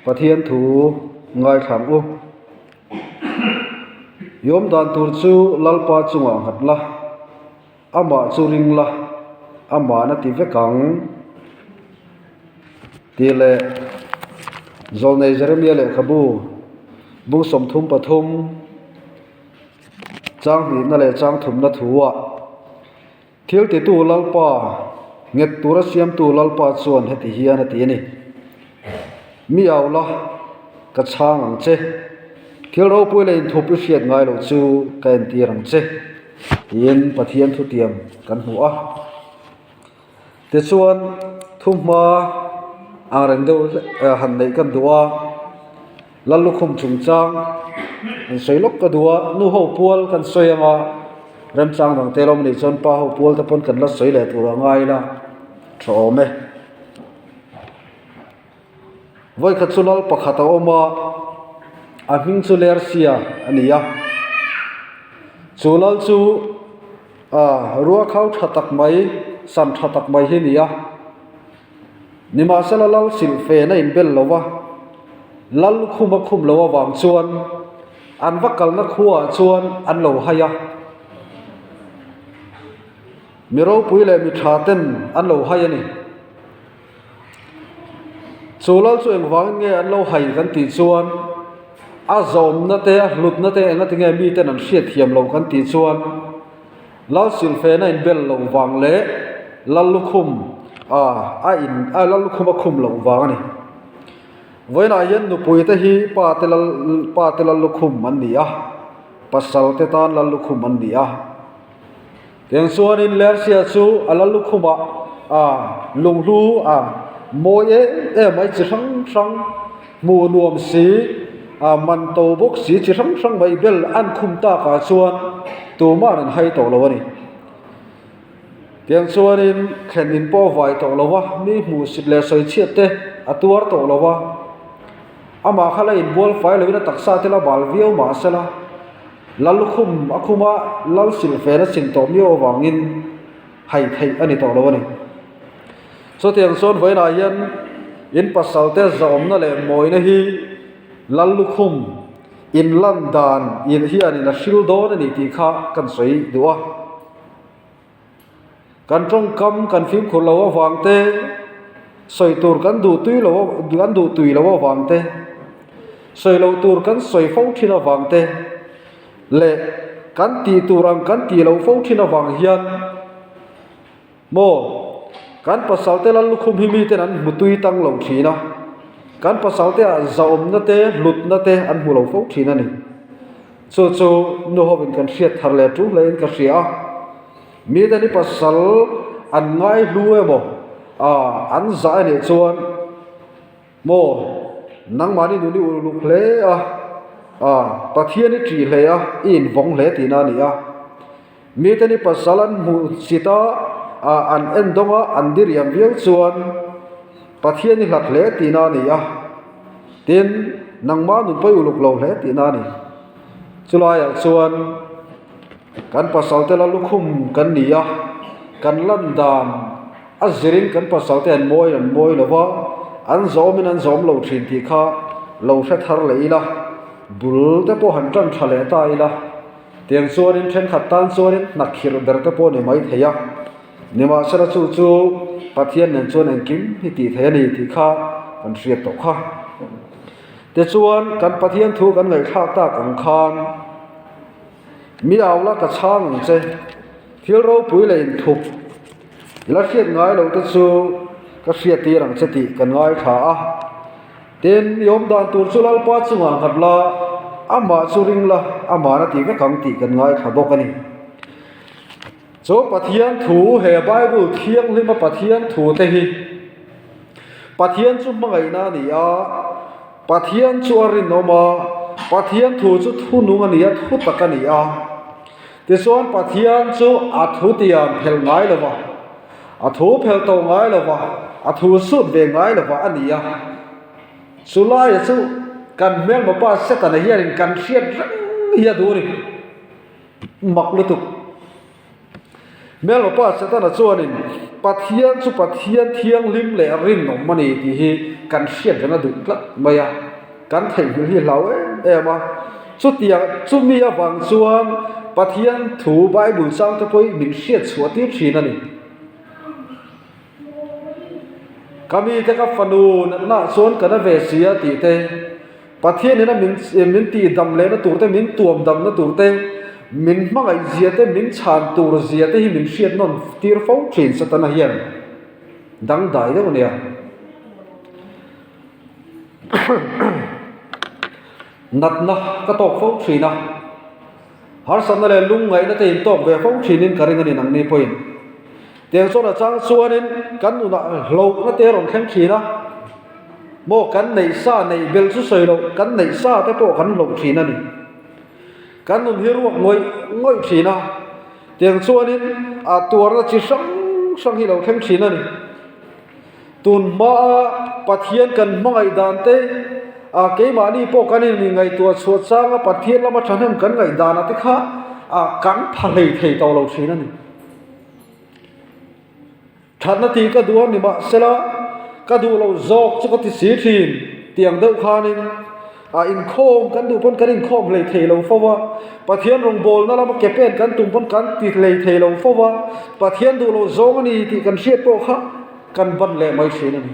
Pathian thu ngaithla ang u. I awm dan tur chu Lalpa chungah nghat la, amah chu ring la, amah na ti vek ang tih leh Zawlnei Jeremia lehkhabu bung 33 chang hnihna leh chang thumna thu-ah Thil titu Lalpa, nghet tura siamtu Lalpa chuan heti hian a ti a ni, Mi au la, ka chhang ang che. Thil ropui leh inthup i hriat ngai loh chu ka entir ang che, tiin Pathian thutiam kan hmu a. Tichuan, thuhma ang reng deuh han neih kan duh a, Lallukhum chungchang an sawi lawk ka duh a, nu ho pual kan sawi ang a, remchang dang te lawm anih chuan pa ho pual te pawn kan la sawi leh tur a ngai ila tha awm e. Vawikhat chu lal pakhat a awm a, a hming chu Lersia a ni a, chu lal chu ah ruakhau tha tak mai, sam tha tak mai hi a ni a. Nimahsela lal silh fen a inbel lo va, lal khum a khum lo avang chuan an va kalna khuaah chuan an lo hai a. Mi ropui leh mi tha ten an lo hai a ni. Chu lal chu engvangin nge an lo hai kan tih chuan a zawmna te a hlutna te engati nge miten an hriatthiam lo kan tih chuan Lal silhfen a inbel loh vang leh lal lukhum a a in a lal lukhum a khum loh vang a ni. Vawiinah hian nupui te hi pa te lal pa te lal lukhum an ni a, pasal te tan lal lukhum an ni a. Tiang chuanin Lersia chu a lal lukhumah a lunghlu a mawi em em mai chi hrang hrang hmuh nuam si a man to bawk si chi hrang hrang mai bel an khum takah chuan tuma'n an hai tawh lo a ni. Tiang chuanin thlen in pawh a vai tawh lo va, mi hmuh sit leh sawi chhiat te a tuar tawh lo va, amah kha la inbual fai loin a taksa te la bal viau mah sela, Lallukhum a khum a, lal silhfen a sin tawh miau avangin hai theih a ni tawh lo a ni. Chutiang chuan vawiinah hian in pasal te zahawmna leh mawina hi Lallukhum in lan dan in hianin a hril dawn a ni tih kha kan sawi duh a. Kan tawngkam kan fimkhur lo avang te, sawi tur kan duh tui lo kan duh tui lo avang te, sawi loh tur kan sawi fo thin avang te leh kan tih tur ang kan tih loh fo thin avang hian Maw, kan pasalte lal lukhum hi miten an hmu tui tang lo thin a, kan pasalte ah zahawmna te, hlutna te an hmu lo fo thin a ni. Chu chu nu hovin kan hriat thar leh tul hlein ka hria a, miten hi pasal an ngai hlu emaw, ah an zah a nih chuan maw, nangmahni nun i uluk hle a, ah Pathian i ṭih hle a, i invawng hle tihna a ni a. Mite ni pasal an hmuh chit a, an en dawng a, an diriam viau chuan Pathian i hlat hle tihna a ni a, tin, nangmah nun pawh i uluk lo hle tihna a ni. Chulaiah chuan kan pasalte la lukhum kan ni a, kan lan dan a zirin kan pasalte an mawi an mawi lo va, an zawmin an zawm lo thin tih kha lo hre thar leh ila, bul te pawh han tan tha leh ta ila. Tiang chuanin thenkhat tan chuanin hna khirh ber te pawh a ni mai thei a, nimahsela chu chu Pathian nen chuan engkim hi tih theih a ni tih kha kan hriat tawh kha. Tichuan kan Pathian thu kan ngaihthlak tak ang khan mi au la ka chhang ang che, thil ropui leh inthup i la hriat ngai loh te chu ka hriat tir ang che tih kan ngaithla a. Tin, i awm dan tur chu Lalpa chungah nghat la, amah chu ring la, amahna tih vek ang tih kan ngaithla bawk a ni. Chu Pathian thu, he Bible thianghlima Pathian thu te hi Pathian chu hmangaihna a ni a, Pathian chu a rinawm a, Pathian thu chu thunung a ni a, thu tak a ni a. Tichuan Pathian chu a thu tiam phelh ngai lo va. A thu phel tawh ngai lo va, a thu sut ve ngai lo va a ni a. Chu laia chu kan hmelma pa Setana hianin kan hriat reng hi a duh a ni. Mak lutuk. Hmelmapa Setana chuanin Pathian chu Pathian thianghlim leh rinawm a ni tih hi kan hriat reng a duh tlat mai a, kan theihnghilh hi hlau em em a. Chutiang chumi avang chuan Pathian thu Bible chang te pawhin min hriat chhuah tir thin a ni. Ka mite ka fanu natna chuan ka na ve si a tih te, Pathianin a min min tih dam lehna tur te, min tuam damna tur te, min hmangaih zia te, min chhan tur zia te hi min hriat nawn tir fo thin Satana hian dangdai deuh a nia. Natna ka tawk fo thin a. Harsatna leh lungngaihna te in tawk ve fo thinin ka ring a ni nangni pawhin. Tiang chuan a chang chuanin kan nunah hlauhna te a rawn thleng thin a, maw kan neih sa neih belh chu sawi loh kan neih sa te pawh kan hlauh thin a ni. Kan nun hi ruak ngawih ngawih thin a, tiang chuanin a tuarna chi hrang hrang hi lo thleng thin a ni. Tun hmaa Pathian kan hmangaih dan te, a keimahni pawh kan in ngaihtuah chhuah changa Pathian lama thahnem kan ngaih danah te kha a kan pha hlei thei tawh lo thin a ni. Thatna tih ka duh a ni mahsela ka duh loh zawk chu ka ti si thin tiang deuh khanin A inkhawm kan duh pawn kan inkhawm hlei thei lo fo va, Pathian rawngbawlna lama ke pen kan tum pawn kan ti hlei thei lo fo va, Pathian duh loh zawng a ni tih kan hriat pawh kha kan ban leh mai thin a ni.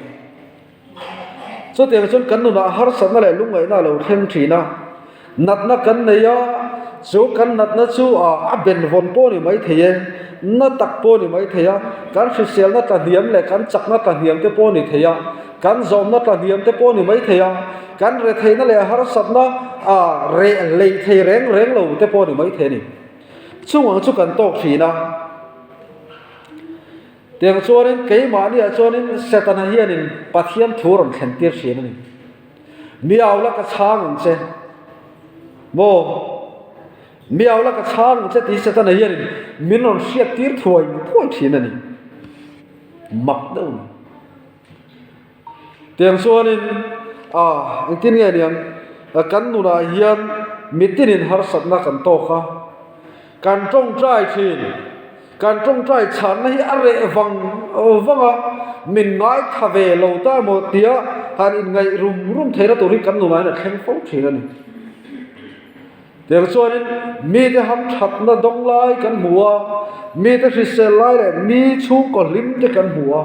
Chutiang chuan kan nunah harsatna leh lungngaihna a lo thleng thin a, natna kan nei a, chu kan natna chu a benvawn pawh a ni mai thei e, na tak pawh a ni mai thei a, kan hriselna tlahniam leh kan chakna tlahniam te pawh a ni thei a, kan zawmna tlahniam te pawh a ni mai thei a. Kan retheihna leh harsatna a reh hlei thei reng reng lo te pawh a ni maithei a ni. Chung ang chu kan tawk thin a. Tiang chuanin keimahniah chuanin Setana hianin Pathian thu rawn thlen tir thin a ni. Miau la ka chhang ang che. Maw? Miau la ka chhang ang che tih Setana hianin min rawn hriat tir thuai thuai thin a ni. Mak deuh a ni. Tiang chuanin a engtin nge niang kan nunah hian mitinin harsatna kan tawk a, kan tawngtai thin, kan tawngtai chhanna hi a reh vang vang a, min ngaithla ve lo ta emaw tia han inngaih rum rum theihna tur hi kan nunah hian a thleng fo thin a ni. Tiang chuanin mite hamthatna dawng lai kan hmu a, mite hrisel lai leh mi chhungkaw hlim te kan hmu a.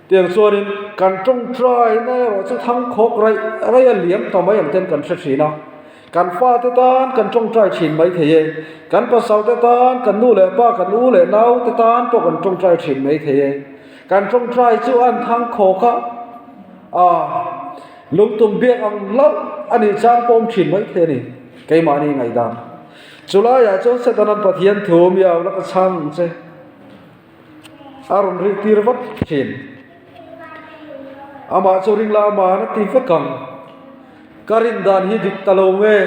Tiang chuanin kan tawngtaina erawh chu thangkhawk raih raih a liam ta mai ang ten kan hre thin a. Kan fate tan kan tawngtai thin mai thei e. Kan pasalte tan, kan nu leh pa, kan u leh naute tan pawh kan tawngtai thin mai thei e. Kan tawngtai chu an thangkhawk a, a lungtum biak ang hlauh a nih chang pawm thin mai thei a ni, keimahni ngaihdan. Chulaiah chuan Setanan Pathian thu miau la ka chhang ang che. A rawn rik tir vat thin. Amah chu ring la aman a ti vek ang. Ka rin dan hi dik ta lo nge?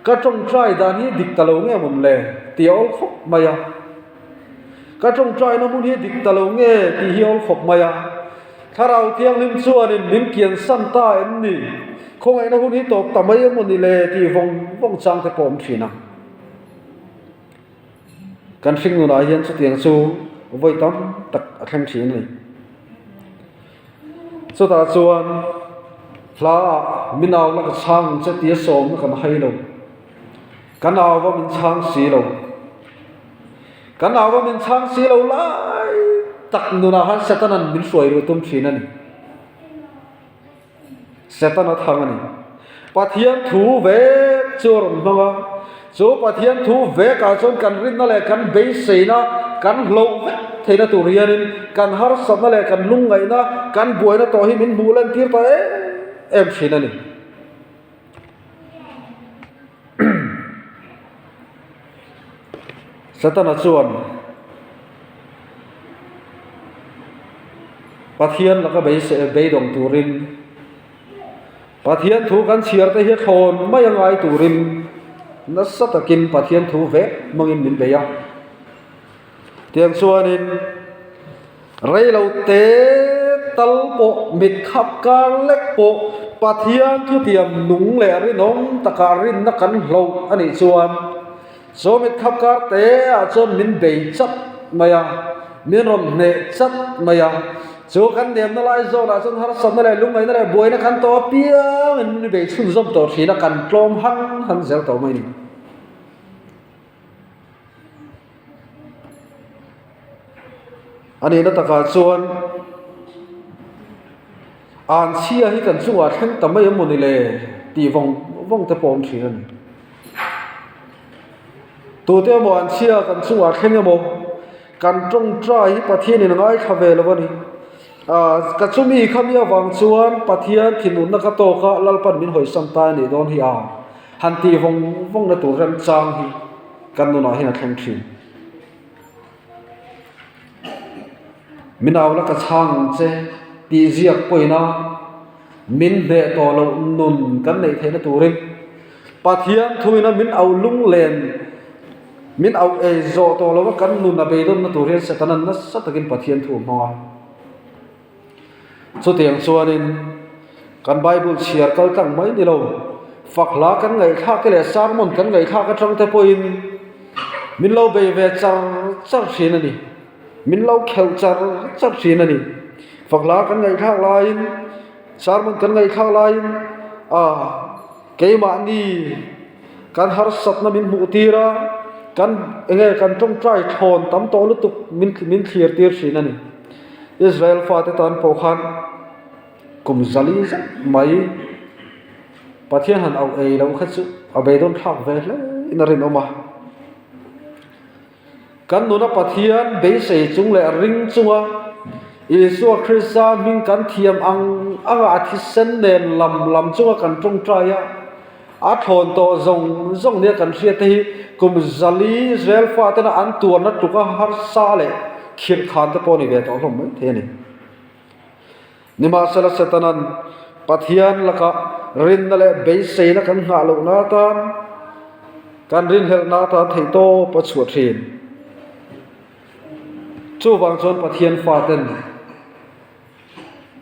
Ka tawngtai dan hi dik ta lo nge mawn le? Tih a awl khawp mai a. Ka tawngtaina hmun hi dik ta lo nge tih hi a awl khawp mai a. Thlarau Thianghlim chuanin min kiansan ta em ni? Khawngaihna hun hi tawp ta mai emaw ni le tih vawng vawng chang te pawh awm thin a. Kan hringnunah hian chutiang chu vawi tam tak a thleng thin a ni. Chutah chuan hla ah min au la ka chhang ang che tia sawmna kan hai lo. Kan au va min chhang si lo. Kan au va min chhang si lo lai tak nunah khan Satanan min hruai ru tum thin a ni. Setana thang a ni. Pathian thu vek chu a rawn hmang a, chu Pathian thu vekah chuan kan rinna leh kan beiseina kan hloh vek theihna tur hianin kan harsatna leh kan lungngaihna, kan buaina tawh hi min hmuh lan tir ta em em thin a ni. Setana chuan Pathian laka beidawng turin Pathian thu kan chhiar te hi thlawn mai a ngai turin nasa takin Pathian thu vek hmangin min bei a. Tiang chuanin reilo te tal pawh mit khap kar lek pawh Pathian thutiam nung leh rinawm taka rinna kan hloh a nih chuan. Chu mit khap kar te ah chuan min bei chat mai a, min rawn hneh chat mai a. Chu kan nemna lai zawnah chuan harsatna leh lungngaihna leh buaina kan tawh apiangin min bei chhunzawm tawh thin a, kan tlawm han han zel tawh mai a ni. A nihna takah chuan anchhia hi kan chungah thleng ta mai emaw ni le tih vawng vawng te pawh a awm thin a ni. Tute emaw anchhia kan chungah thleng emaw kan tawngtai hi Pathianin a ngaithla ve lo a ni. Ahh ka chumi khami avang chuan Pathian thinurna ka tawk a Lalpan min hawisan ta a nih dawn hi a han tih vawng vawng na tur remchang hi kan nunah hian a thleng thin. Min au la ka chhang ang che tih ziak pawhin a min hneh tawh loh nun kan neih theihna turin Pathian thuin a min au lunglen min au ei zawh tawh lova kan nun a beidawnna tur hian Setanan nasa takin Pathian thu a hmang a. Chutiang chuanin kan Bible chhiar kal tlang mai ni lo, fak hla kan ngaihthlak te leh sermon kan ngaihthlak atang te pawhin min lo bei ve char char thin a ni, min lo kheuh char char thin a ni. Fak hla kan ngaihthlak laiin, sermon kan ngaihthlak laiin ah keimahni kan harsatna min hmuh tir a, kan enge kan tawngtai thlawn tam tawh lutuk min min thlir tir thin a ni. Israel fate tan pawh khan kum zali zet mai Pathian han auh ei loh kha chu a beidawn thlak ve hle in a rinawm a. Kan nuna Pathian beisei chung leh ring chunga Isua Krista hming kan thiam ang anga a thisen nen lam lam chunga kan tawngtai a, a thlawn tawh zawng zawng nia kan hriat te hi kum zali Israel fatena an tuarna tluka harsa leh khirh khan te pawh a ni ve tawh hlawm mai thei a ni. Nimahsela Setanan Pathian lakah rinna leh beiseina kan nghah lohna atan kan rinhlelhna atan theihtawp a chhuah thin. Chuvang chuan Pathian faten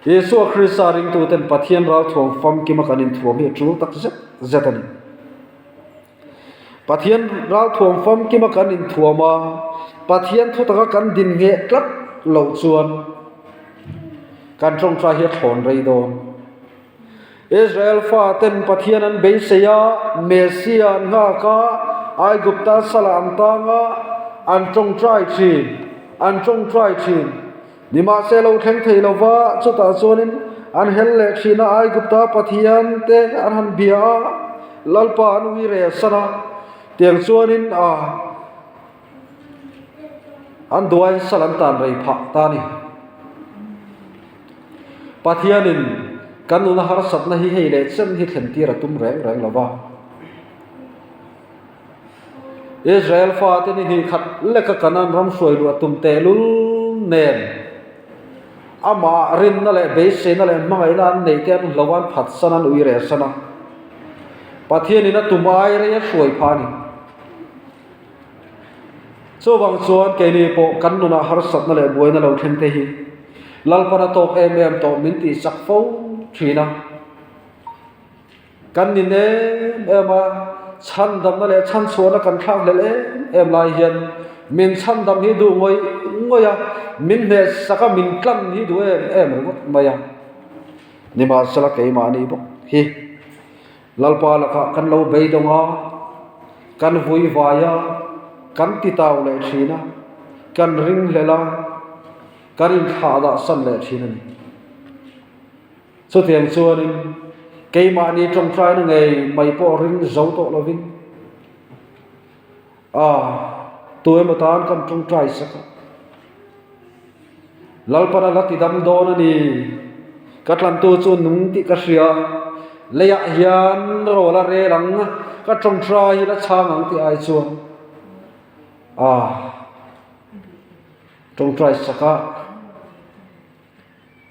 Isua Krista ringtuten Pathian ralthuam famkima kan inthuam hi a tul tak zet zet a ni. Pathian ralthuam famkima kan inthuam a, Pathian thutaka kan din ngheh tlat loh chuan kan tawngtai hi a thlawn rei dawn. Israel faten Pathian an beisei a, Messia an nghak a, Aigupta salah an tang a, an tawngtai thin, an tawngtai thin. Nimahse lo thleng thei lo va, chutah chuanin an hel leh thin a, Aigupta Pathian te an han bia a, Lalpa an ui rel san a, tiang chuanin a an duain sal an tan rei phah ta a ni. Pathianin kan nuna harsatna hi hei leh chen hi thlen tir a tum reng reng lo va. Israel fate ni hnih khat leka Kanan ram hruai luah tum tehlul nen amah rinna leh beiseina leh hmangaihna an neih te an hlo a, an phatsan a, an ui reh san a. Pathianin a tum ai rei a hruai phah a ni. Chuvang chuan keini pawh kan nunah harsatna leh buaina lo thleng te hi Lalpan a tawk em em tawh min tihsak fo thin a. Kan nin em em a, chhandamna leh chhanchhuahna kan thlak hlel em em lai hian min chhandam hi duh ngawih ngawih a, min hnehsak a, min tlan hi duh em em ringawt mai a. Nimahsela keimahni bawk hi Lalpa lakah kan lo beidawng a, kan vui vai a, kan titau leh thin a, kan ringhlel a, kan inthlahdah san leh thin a ni. Chutiang chuanin keimahni tawngtaina ngei mai pawh ring zo tawh lovin a tu emaw tan kan tawngtai sak a. Lalpan a la ti dam dawn a ni. Ka tlantu chu nung tih ka hria. Leiah hian rawl a rel ang, ka tawngtai hi la chhang ang tih ai chuan a tawngtai sak a.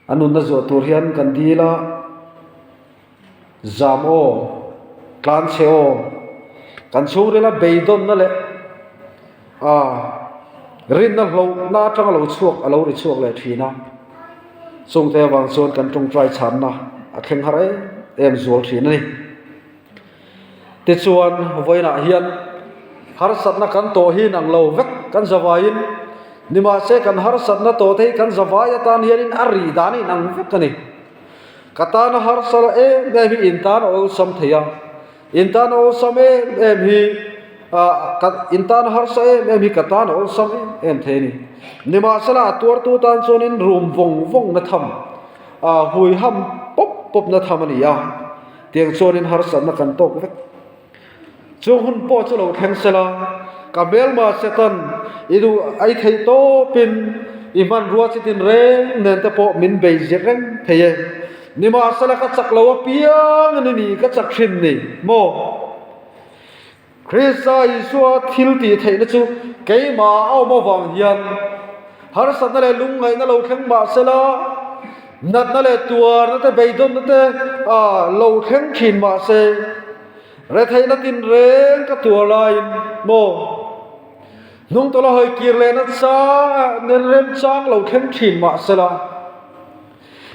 A nunna zuah tur hian kan dil a, zam aw, tlan chhe aw, kan chhungrila beidawnna leh ah rinna hlauhna atanga lo chhuak a lo ri chhuak leh thin a, chungte avang chuan kan tawngtai chhanna a thleng har em em zual thin a ni. Tichuan vawiinah hian. Harsatna kan tawh hi inang lo vek kan zavaiin, nimahse kan harsatna tawh te hi kan zavai atan hianin a rih dan a inang vek a ni. Ka tana harsa la em em hi in tan a awlsam thei a, in tan a awlsam em em hi ah ka in tan a harsa em em hi ka tan a awlsam em em thei a ni. Nimahsela a tuartu tan chuanin rum vawng vawng na tham ah hui ham pawp pawp na tham a ni a, tiang chuanin harsatna kan tawk vek. Chung hun pawh chu lo thleng sela, ka hmelma Satan i duh ai theih tawpin i hmanrua chi tin reng nen te pawh min bei zir reng thei e. Nimahsela ka chak lo apiang in i ni ka chak hrin ni maw? Krista Isua thil tih theihna chu keimah a awm avang hian harsatna leh lungngaihna lo thleng mahsela, Natna leh tuarna te beidawnna te lo thleng thin mah se, retheihna tinreng ka tuar laiin maw hnungtawlh a hawi kir lehna chang remchang lo thleng thin mah sela,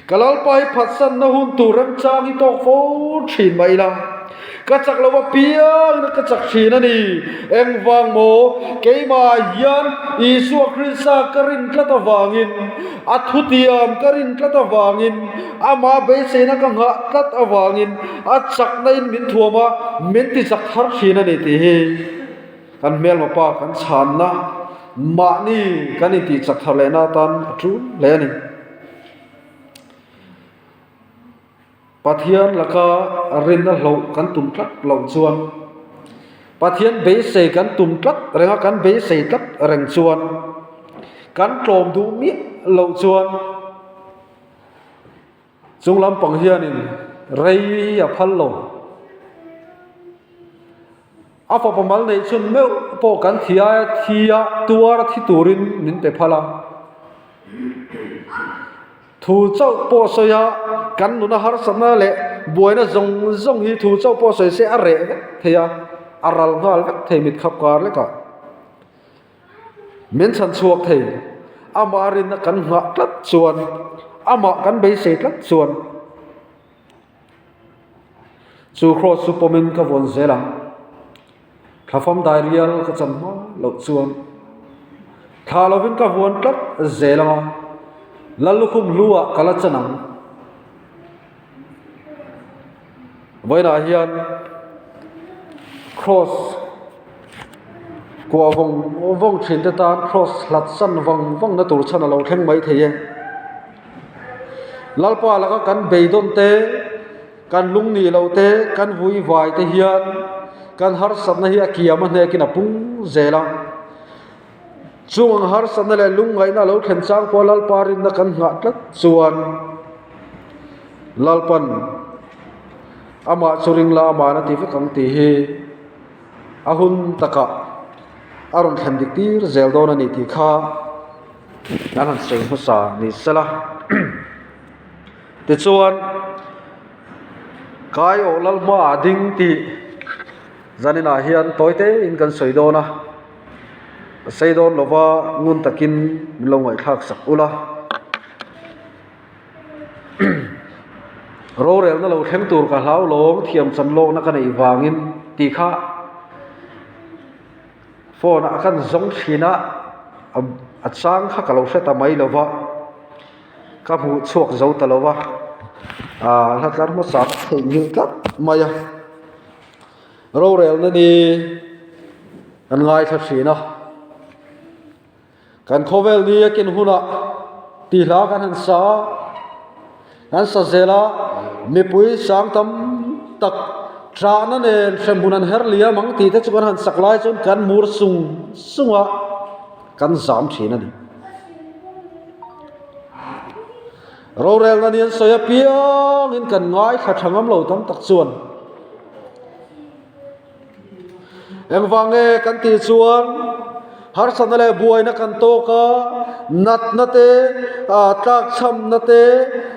ka Lalpa hi phatsanna hun tur remchang hi tawk fo thin mah ila. Ka chak lo apiangin ka chak thin a ni. Engvang maw? Keimah hian Isua Krista ka rin tlat avangin, a thutiam ka rin tlat avangin, amah beiseina ka nghah tlat avangin a chakna in min thuam a, min ti chak thar thin a ni tih hi kan hmelma pa kan chhanna mahni kan intih chak thar lehna atan a tul hle a ni. Pathian laka rinna hloh kan tum tlat loh chuan, Pathian beisei kan tum tlat reng a, kan beisei tlat reng chuan, kan tlawm duh miah loh chuan chung lampang hianin rei a phal lo. A fapa mal neih chhun meuh pawh kan thi aia thi a, tuar a thi turin min pe phal a. Thu chauh pawh sawi a, kan nuna harsatna leh buaina zawng zawng hi thu chauh pawh sawi se a reh vek thei a, a ral nghal vek thei mit khap kar lekah. Min chhan chhuak thei, amah rinna kan nghah tlat chuan, amah kan beisei tlat chuan chu kraws chu pawmin ka vawn zel ang. Thlafam dai rial ka chan hma loh chuan thla lovin ka vuan tlat zel ang a, Lallukhum hlu ah ka la chan ang. Vawiinah hian cross kuah vawng vawng thin te tan cross hlat san vang vang na tur chhan a lo thleng mai thei e. Lalpa laka kan beidawn te. Kan lung nih loh te, kan vui vai te hian kan harsatna hi a kiam a hnekin a pung zel a. Chung ang harsatna leh lungngaihna a lo thlen chang pawh Lalpa rinna kan nghah tlat chuan Lalpan amah chu ring la ama'n a ti vek ang tih hi a hun takah a rawn thlen dik tir zel dawn a ni tih kha kan han sawi hmasa ni sela. Tichuan, Kai awh lal hmaah ding tih zaninah hian tawi tein kan sawi dawn a, ka sei dawn lova ngun takin min lo ngaihthlak sak ula. Rorelna lo thleng tur ka hlau lawng thiam chan lawkna ka neih vangin tih kha phone ah khan zawng thin a, a chang kha ka lo hre ta mai lova. Ka hmuh chhuak zo ta lo va, aah hla tlar hmasa ka theih nghilh tlat mai a, rorelna ni kan ngaithla thin a, kan khawvel ni a kin hunah tih hla kan han sa a, kan sa zel a, mipui sang tam tak ṭahna nen hremhmun an her liam ang tih te chu kan han sak lai chuan kan mur sung sung a. Kan zam thin a ni. Rorelna ni an sawi apiangin kan ngaithla tha ngam lo tam tak chuan engvang nge kan tih chuan harsatna leh buaina kan tawk a, natna te, tlakchhamna te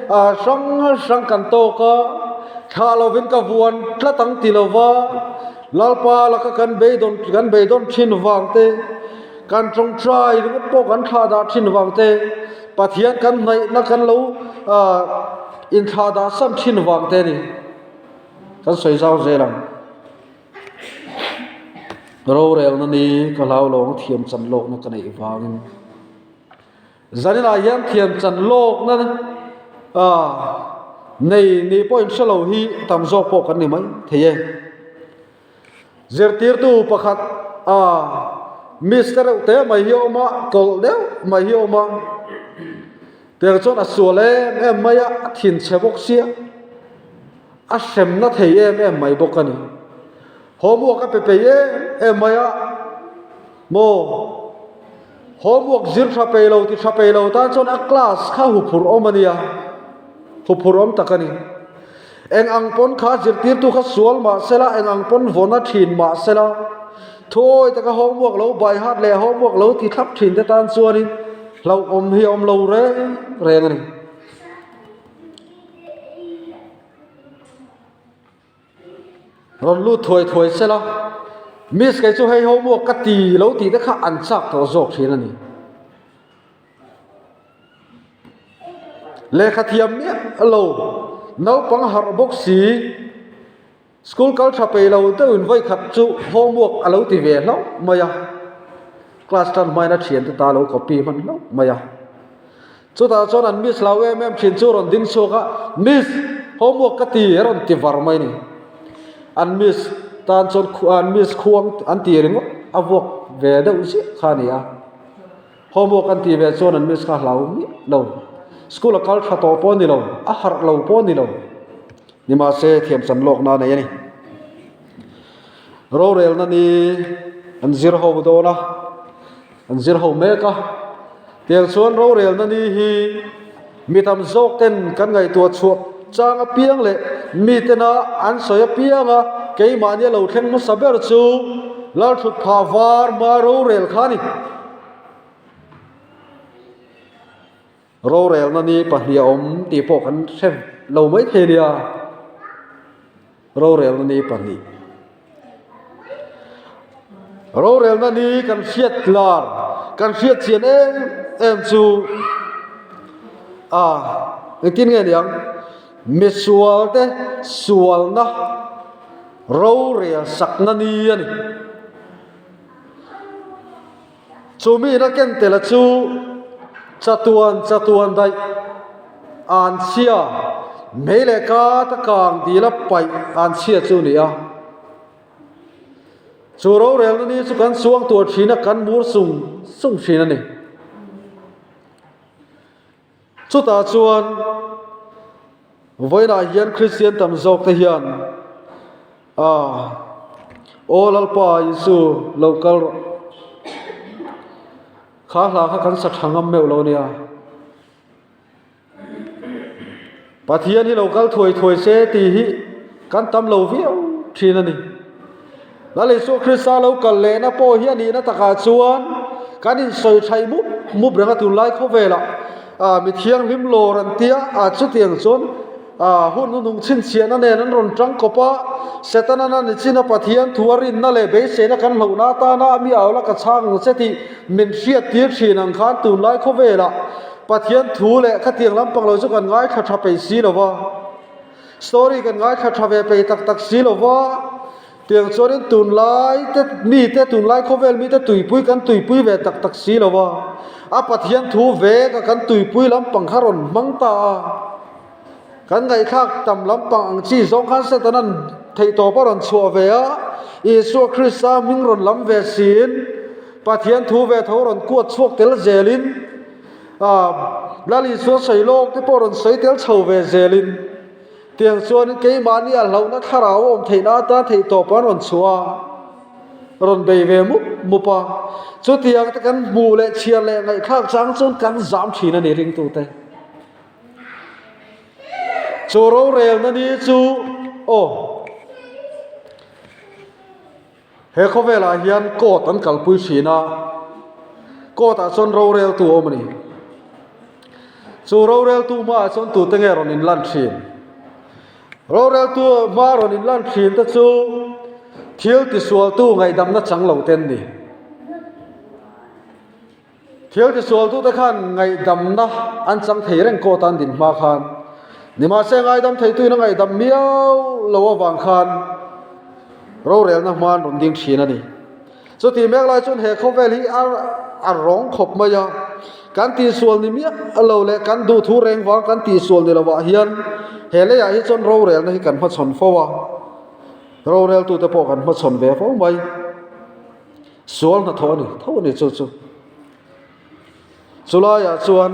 hrang hrang kan tawk a, thlah lovin ka vuan tlat ang ti lova Lalpa laka kan beidawn kan beidawn thin vang te, Kan tawngtai ringawt pawh kan thlah dah thin vang te, Pathian kan hnaihna kan lo inthlah dah san thin vang te a ni. Kan sawi zau zel ang. Rorelna ni ka hlau lo ang thiam chan lawkna ka neih vangin. Zaninah hian thiam chan lawkna nei ni pawh in hre lo hi tam zawk pawh kan ni mai thei e. Zirtirtu pakhat a miss te reuh te mai hi a awm a, kawlh deuh mai hi a awm a. Tiang chuan a sual em em mai a, a thinchhe bawk sia. A hremna thei em em mai bawk a ni. Homework a pe peih em em mai a, maw homework zir tha peih lo ti tha peih lo tan chuan a class kha huphurh awm a nia, huphurh awm tak a ni. Eng ang pawn kha zirtirtu kha sual mah sela, eng ang pawn vawn a thin mah sela, thuawi taka homework lo by heart leh homework lo ti thlap thin te tan chuanin hlauhawm hi a awm lo reng reng a ni. Rawn lut thuai thuai se la, Miss kei chu hei homework ka ti lo tih te kha an chak tawh zawk thin a ni. Lehkha thiam miah lo, naupang harh bawk si. School kal tha peih lo deuhin vawi khat chu homework a lo ti ve hlauh mai a, class tan hmain a thiante ta lo copy hman hlauh mai a. Chutah chuan an miss lo em em thin chu rawn ding chhuak a, Miss, homework ka ti a rawn ti var mai a ni. An miss tan chuan an miss khuang an ti ringawt a vuak ve deuh ziah kha a ni a. Homework an tih ve chuan an miss kha hlau miah lo. School a kal tha tawh pawh a ni lo, a harh lo pawh a ni lo. Nimahse, thiamchan lawkna a nei a ni. Rorelna ni an zir ho dawn a, an zir ho mek a. Tiang chuan rorelna ni hi mi tam zawk ten kan ngaihtuah chhuah chang apiang leh mi tena an sawi apiang a, keimahni a lo thleng hmasa ber chu Lalthut phah var hma rorel kha a ni. Rorelna ni pahnih a awm tih pawh kan hre lo mai thei nia, rorelna ni pahnih. Rorelna ni kan hriat lar, kan hriat chian em em chu a engtin nge niang misual te sualna rorel sakna ni a ni. Chu mi ina ken tela chu chatuan chatuan daih an chhia mei leh ka ta kang dila paih an chhia chu ni a. Chu rorelna ni chu kan chuang tur thin a kan mur sung sung thin a ni. Chutah chuan vawiinah hian Kristian tam zawk te hian ah Aw Lalpa Isu lo kal rawh. Kha hla kha kan sa tha ngam meuh lo nia. Pathian hi lo kal thuai thuai se tih hi kan tam lo viau thin a ni. Lal Isua Krista lo kal lehna pawh hi a nihna takah chuan kan insawi thaih mup mup reng a tunlai khawvelah ah mi thianghlim lawr an tia ah chutiang chuan ah hun hnung chhinchhiahna nen an rawn tang kawp a, Setana na nichina Pathian thu a rinna leh beiseina kan hlauhna atana mi au la ka chhang ang che tih min hriattir thin ang khan tunlai khawvelah Pathian thu leh khatiang lampang lo chu kan ngaithla tha peih si lo va. Story kan ngaithla tha ve peih tak tak si lo va, tiang chuanin tunlai te mite tunlai khawvel mite tuipui kan tuipui ve tak tak si lo va, a Pathian thu vek a kan tuipui lampang kha rawn hmang ta a, kan ngaihthlak tam lampang ang chi zawng khan Satan-a'n theihtawp a rawn chhuah ve a, Isua Krista hming rawn lam ve siin Pathian thu ve tho rawn kuat chhuak tel zelin, A, Lal Isua sawi lawk te pawh rawn sawi tel chho ve zelin, tiang chuanin keimahni a hlauhna thlarau a awm theihna atan theihtawp an rawn chhuah a, rawn bei ve mup mup a. Chutiang te kan hmuh leh chhiar leh ngaihthlak chang chuan kan zam thin a ni ringtute. Chu rorelna ni chu aw. He khawvelah hian court an kalpui thin a, court ah chuan roreltu a awm a ni. Chu roreltu hmaah chuan tute nge rawn inlan thin? Roreltu hmaa rawn inlan thin te chu thil tisualtu ngaihdamna chang lo te an ni. Thil tisualtute khan ngaihdamna an chang thei reng court a an din hma khan. Nimahse ngaidam theituin a ngaihdam miau lo avang khan rorelna hma an rawn ding thin a ni. Chutih mek lai chuan he khawvel hi a a rawng khawp mai a, kan tihsual ni miah lo leh kan duhthu reng vang kan tihsual ni lovah hian he leiah hi chuan rorelna hi kan hmachhawn fo a, roreltute pawh kan hmachhawn ve fo mai. Sual hnathawh a ni tho a ni chu chu. Chulaiah chuan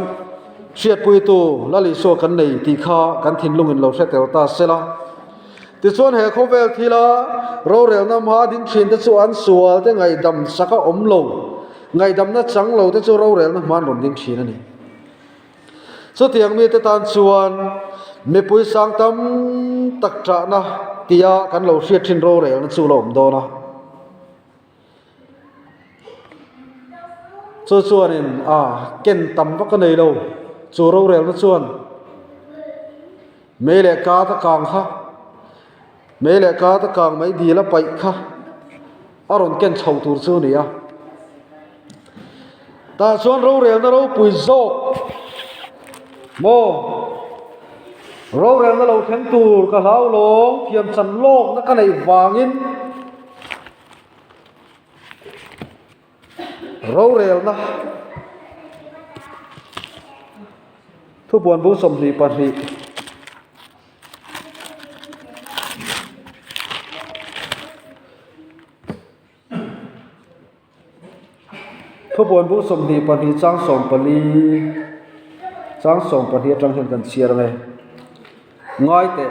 hriatpuitu Lal Isua kan nei tih kha kan thinlungin lo hre tel ta se la. Tichuan he khawvel thila rorelna hma ding thin te chu an sual te ngaihdam sak a awm lo, ngaihdamna chang lo te chu rorelna hma an rawn ding thin a ni. Chutiang mite tan chuan mipui sang tam tak ṭahna tia kan lo hriat thin rorelna chu la awm dawn a. Chu chuanin a ken tam vak a nei lo, chu rorelna chuan mei leh ka ta kang kha, mei leh ka ta kang mai dil a paih kha a rawn ken chho tur chu a ni a. Tah chuan rorelna ropui zawk maw rorelna lo thleng tur ka hlau lawng thiam chan lawkna ka neih vangin Rorelna Thupuan bung 22 Thupuan bung 22 chang 14 chang 12 atang hian kan chhiar ang e. Ngai teh,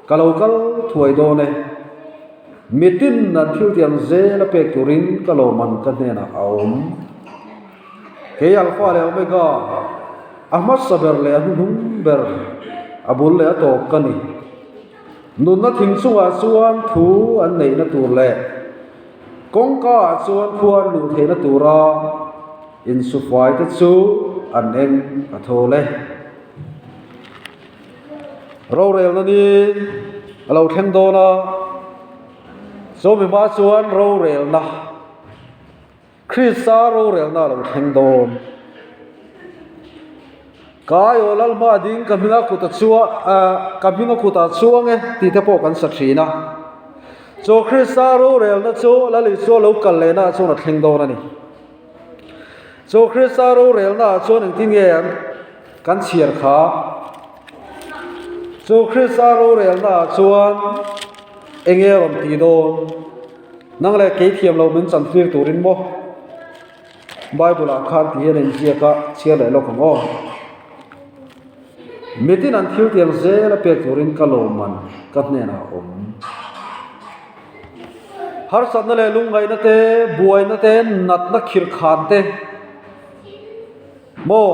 ka lo kal thuai dawn e. Mitin an thil tiang zel a pek turin ka lawmman ka hnenah a awm. Kei Alpha leh Omega, a hmasa ber leh a hnuhnung ber, a bul leh a tawp ka ni. Nunna thing chungah chuan thu an neihna tur leh kawngka ah chuan khua an luh theihna tura insufai te chu an eng a thawl e. Rorelna ni a lo thleng dawn a, chumi hma chuan rorelna, Krista rorelna a lo thleng dawn. Ka aiawh lal hma ding ka hminga kut a chuang ah ka hminga kut ah chuang e tih te pawh kan sa thin a. Chu Krista rorelna chu Lal Isua lo kal lehna ah chuan a thleng dawn a ni. Chu Krista rorelna ah chuan engtin nge an Kan chhiar kha chu Krista rorelna ah chuan eng nge rawn ti dawn? Nang leh kei thiam lo min chantir turin maw? Bible ah khan ti hian a inziak a, chhiar leh lawk ang aw. Mitin an thil tiang zel a pek turin ka lawmman ka hnenah a awm. Harsatna leh lungngaihna te, buaina te, natna khirkhan te, Maw?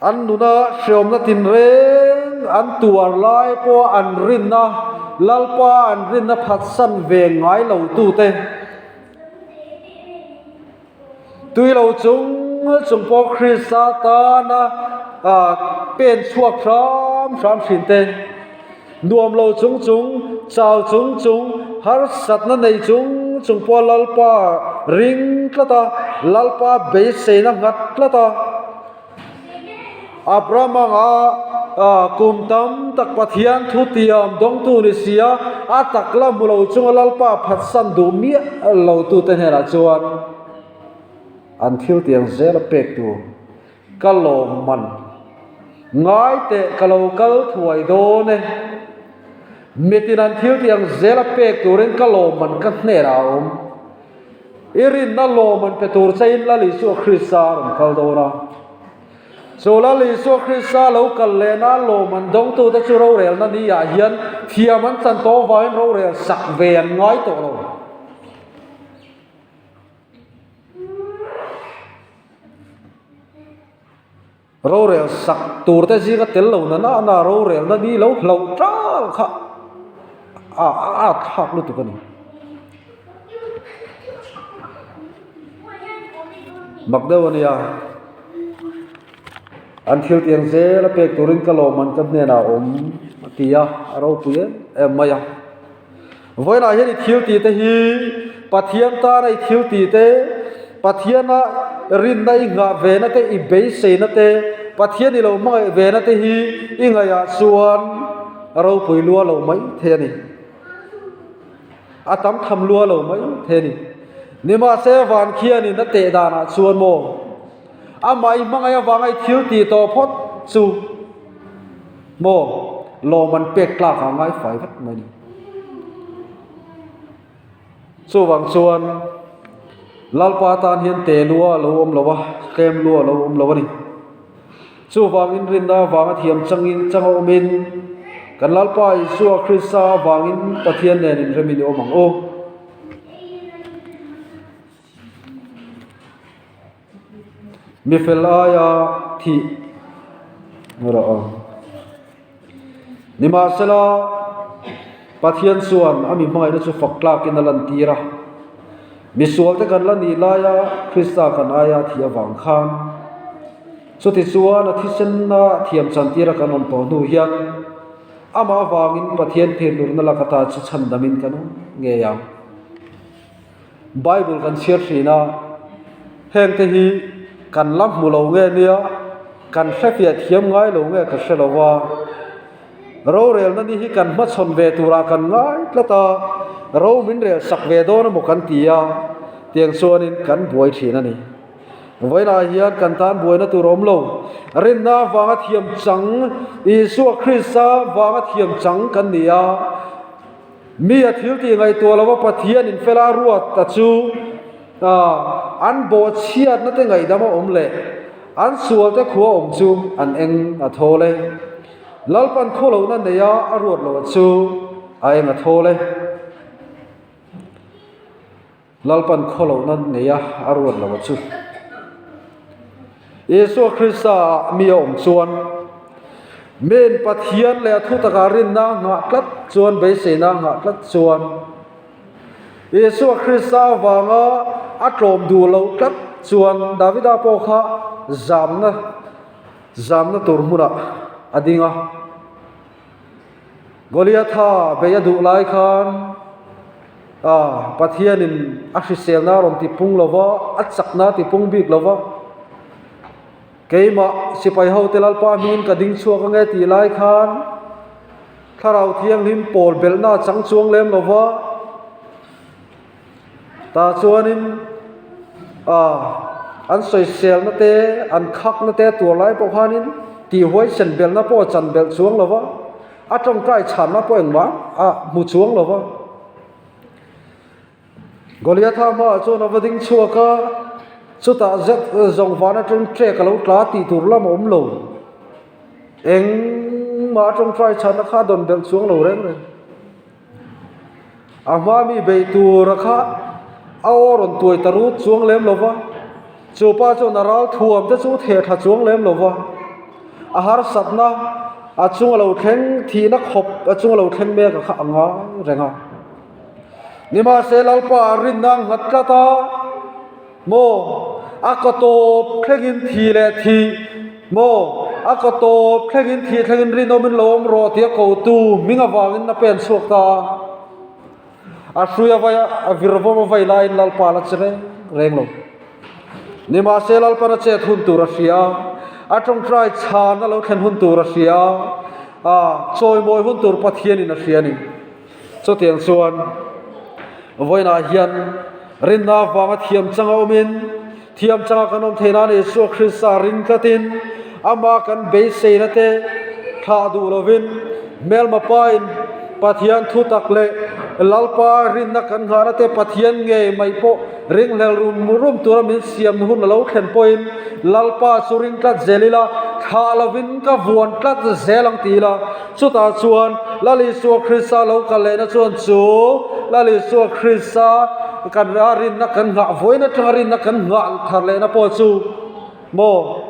An nuna hreawmna tinreng an tuar lai pawha an rinna, Lalpa an rinna phatsan ve ngai lo tute, tui lo chung chung pawh Krista tana pen chhuak hram hram thin te, Nuam lo chung chung, chau chung chung, harsatna nei chung chung pawh Lalpa ring tlat a, Lalpa beiseina nghat tlat a. Abraham anga kum tam tak Pathian thu tiam dawngtu ni si a, a tak la hmu lo chunga Lalpa phatsan duh miah lo tute hnenah chuan an thil tiang zel a pek tur. Ka lawmman ngai teh ka lo kal thuai dawn e. Mitin an thil tih ang zel a pek turin ka lawmman ka hnenah a awm. I rinna lawmman pe tur chein Lal Isua Krista a rawn kal dawn a. Chu Lal Isua Krista lo kal leh nan lawmman dawngtute chu rorelna ni ah hian thiam an chan tawh vangin rorel sak ve an ngai tawh lo. Rorel sak tur te zinga tel lo na na na rorelna ni lo hlauh tal kha a a thlak lutuk a ni. Mak deuh a nia. An thil tiang zel a pek turin ka lawmman ka hnenah a awm a ti a, a ropui em em mai a. Vawiinah hian i thil tih te hi Pathian tana i thil tih te, Pathiana rinna i nghah vena te, i beiseina te, Pathian i lo hmangaih vena te hi i ngaihah chuan a ropui lua lo mai thei a ni. A tam tham lua lo mai thei a ni. Nimahse van khianin a teh danah chuan maw amah i hmangaih avanga i thil tih tawh phawt chu maw lawm an pek tlak ah ngai fai vek mai a ni. Chuvang chuan Lalpa tan hian te lua a lo awm lo a, tlem lua a lo awm lo a ni. Chuvangin rinna avanga thiam changin changa awmin kan Lalpa Isua Krista avangin Pathian nen inremin i awm ang u. Mi fel aia thih rawh ang. Nimahsela, Pathian chuan a mi hmangaihna chu fak tlakin a lantir a. Misualte kan la nih laia Krista kan aia thih avang khan, chutichuan a thisenna thiam chantira kan awm tawh hnu hian amah avangin Pathian thirnurna lak ata chu chhandamin kan awm ngei ang. Bible kan chhiar thin a, hengte hi kan la hmu lo nge nia, kan hrefiah thiam ngai lo nge ka hre lo va, rorelna ni hi kan hmachhawn ve turah kan ngai tlat a, ro min rel sak ve dawn emaw kan ti a, tiang chuanin kan buai thin a ni. Vawiinah hian kan tan buaina tur a awm lo, rinna avanga thiam chang, Isua Krista vanga thiam chang kan ni a, Mi a thil tih ngaihtuah lova Pathian in fela ruat a chu an bawhchhiatna te ngaihdam a awm leh an sual te khua awm chu an eng a thawl e. Lalpan khawlohna neia a ruat loh a chu a eng a thawl e. Lalpan khawlohna neia a ruat lo a chu. Isua Krista ah mi a awm chuan min Pathian leh a thutakah rinna a nghah tlat chuan beiseina a nghah tlat chuan Isua Krista avanga a tlawm duh loh tlat chuan Davida pawh kha zamna zamna tur hmunah a ding a. Goliatha bei a duh lai khan ah Pathianin a hriselna a rawn ti pung lo va, a chakna a ti pung bik lo va, keimah sipai hote Lalpa hmingin ka ding chhuak ange tih lai khan Thlarau Thianghlim pawl belhna a chang chuang lem lo va, Tah chuanin ah an sawiselna te an khakna te tur lai pawh khanin tihhuaisen belhna pawh a chan belh chuang lo va, a tawngtai chhanna pawh engmah a hmu chuang lo va. Goliatha hmaah chuan a va ding chhuak a, chutah zet zawng van atang trek a lo tla tih tur lam a awm lo. Engmah a tawngtai chhanna kha a dawn belh chuang lo reng reng. A hma mi beih tura kha a aw rawn tuai ta rut chuang lem lo va, chu pa chuan a ral thuam te chu theh tha chuang lem lo va, a harsatna a chunga lo thleng thihna khawp a chunga lo thleng mek a kha a ngai reng a. Nimahse Lalpa a rinna a nghat tlat a, Maw? A kaw tawp thlengin thi leh thi. Maw? A kaw tawp thlengin thi thlengin rinawmin lo awm rawh tia kotu hming avangin a pen chhuak ta a. A hrui a vai a, a vir vawm a vai laiin Lalpa la che reng reng lo. Nimahse Lalpan a chet hun tur a hria a, a tawngtai chhan a lo thlen hun tur a hria a, a chawimawi hun tur Pathianin a hria a ni. Chutiang chuan vawiinah hian rinna avanga thiam changa awmin, thiam changa kan awm theih nan Isua Krista ring tlatin amah kan beiseina te thlah duh lovin hmelma pain Pathian thutak leh Lalpa rinna kan nghahna te Pathian ngei mai pawh ringhlel rum rum tura min siam hun a lo thlen pawhin Lalpa chu ring tlat zel ila thlah lovin ka vuan tlat zel ang ti ila Chutah chuan Lal Isua Krista lo kal lehna chuan chu Lal Isua Krista kan a rinna kan nghah vawiin atanga rinna kan nghah thar lehna pawh chu maw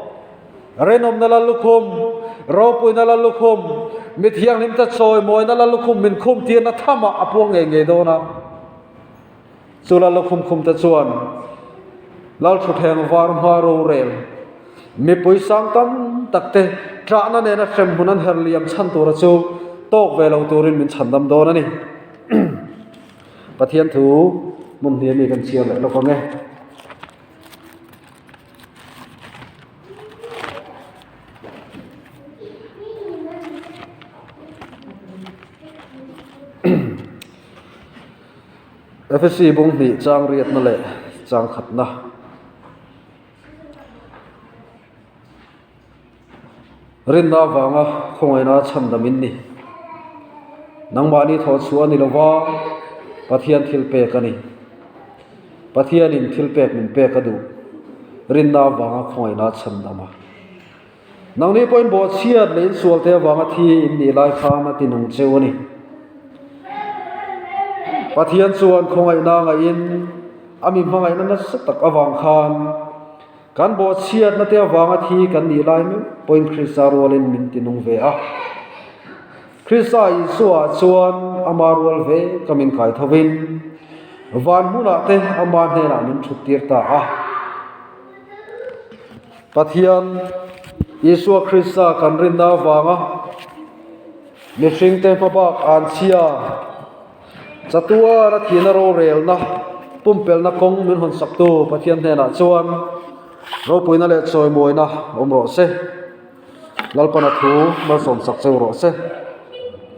Rinawmna Lal lukhum, Ropuina Lal lukhum, Mi thianghlimte chawimawina Lal lukhum min khum tirna thamah a puang ngei ngei dawn a. Chu Lal lukhum khumte chuan Lal thutthleng var hma rorel mipui sang tam tak te ṭahna nena hremhmun an her liam chhan tura chu tawk ve lo turin min chhandam dawn a ni. Pathian thu hmun hnih ami kan chhiar leh lawk ang e. Efesi bung hnih chang riatna leh chang khatna. Rinna avanga khawngaihna chhandam in ni. Nangmahni thawh chhuah a ni lova, Pathian thil pek a ni. Pathianin thil pek min pek a duh. Rinna avanga khawngaihna chhandam a. Nangni pawhin bawhchhiat leh insualte avanga thi in nih lai khan a ti nung cheu a ni. Pathian chuan khawngaihna ngaihin a mi hmangaihna nasa tak avang khan kan bawhchhiatna te avanga thi kan nih lai meuh pawhin Krista rualin min ti nung ve a. Krista Isua chuan ama rual ve ka min kai thovin van hmunah te ama hnenah min thut tir ta a. Pathian, Isua Krista kan rinna avanga mihringte hmabak an chhia, chatuan a thihna rorelna, pumpelhna kawng min hawn saktu Pathian hnenah chuan ropuina leh chawimawina awm rawh se. Lalpana thu malsawm sak cheu rawh se.